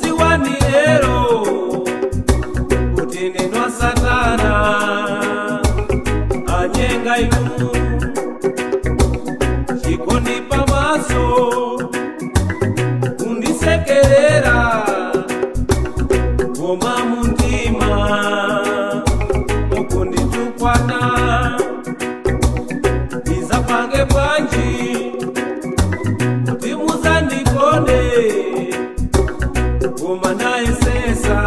Ndakudziwani lero kuti ndinu satana anyenga inu chikondi pamaso kundisekerera koma muntima mukunditukwana ndizapange bwanji kuti muzandikonde koma ndayesesa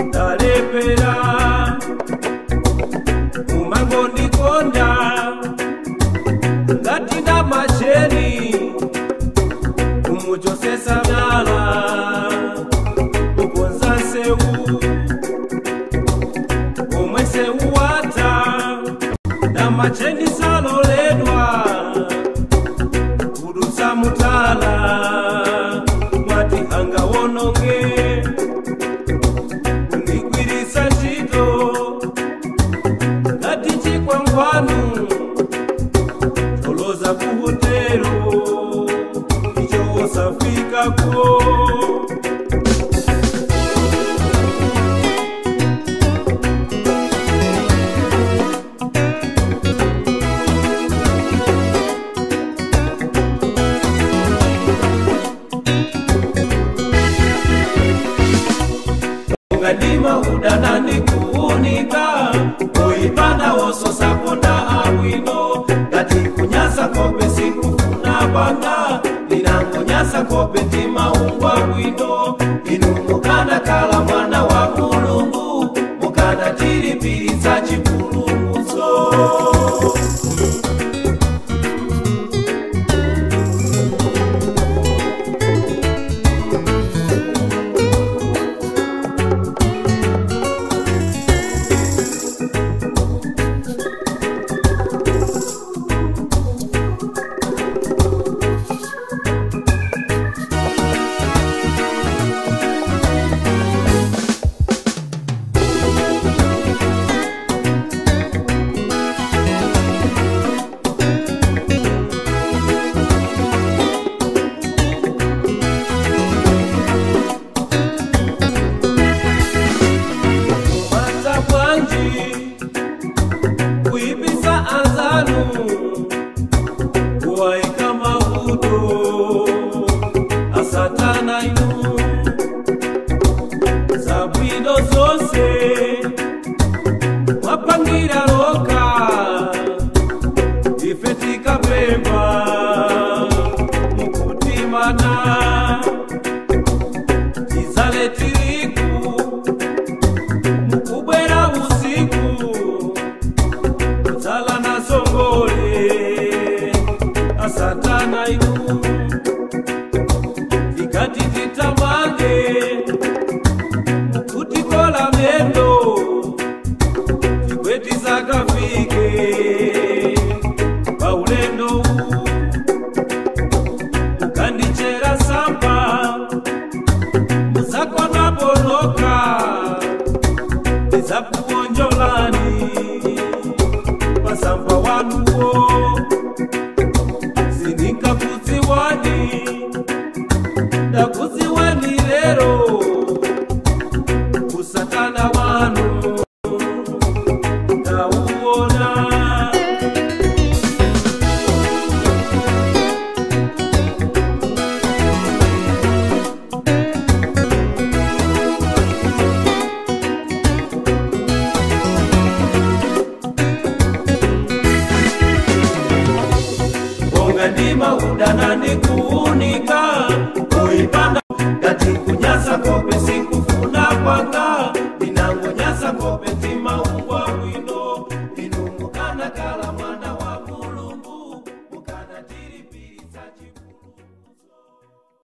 ndalepera mumangondikonda ngati ndamacheni kumuchosesa myala kukonza nsewu omwe sewu wata ndamacheni saloledwa kudutsa mutala mwati anga wononge kundigwirisa ntchito ngati chikwangwanu toloza kuhotelo icho osafikako. Ngadima udana ndikuunika kuipanda woso sakonda awino ngati kunyasa kope sikufuna kwanga ndinangonyasa kope timaungwa bwino inu mukana kala mwana wa Mulungu mukana tilipiriza chipulumutso. Kuibisa anzanu kuwaika mavuto asatana inu zabwino zonse mwapangira loka ife tikapemba mukutimana tizale tiriku mukubwera usiku kudzala na songole asatana inu tikati titamange mukutikola mendo tikwetisakafike paulendo ukandichera samba muzakwana ponoka ndizakuonjolani pasamba wanuwo sindingakudziwani ndakudziwani lero usatana wanu ndauona. Ndima udana ndikuunika kuipanda ngati kunyasa kope sikufuna kwanga.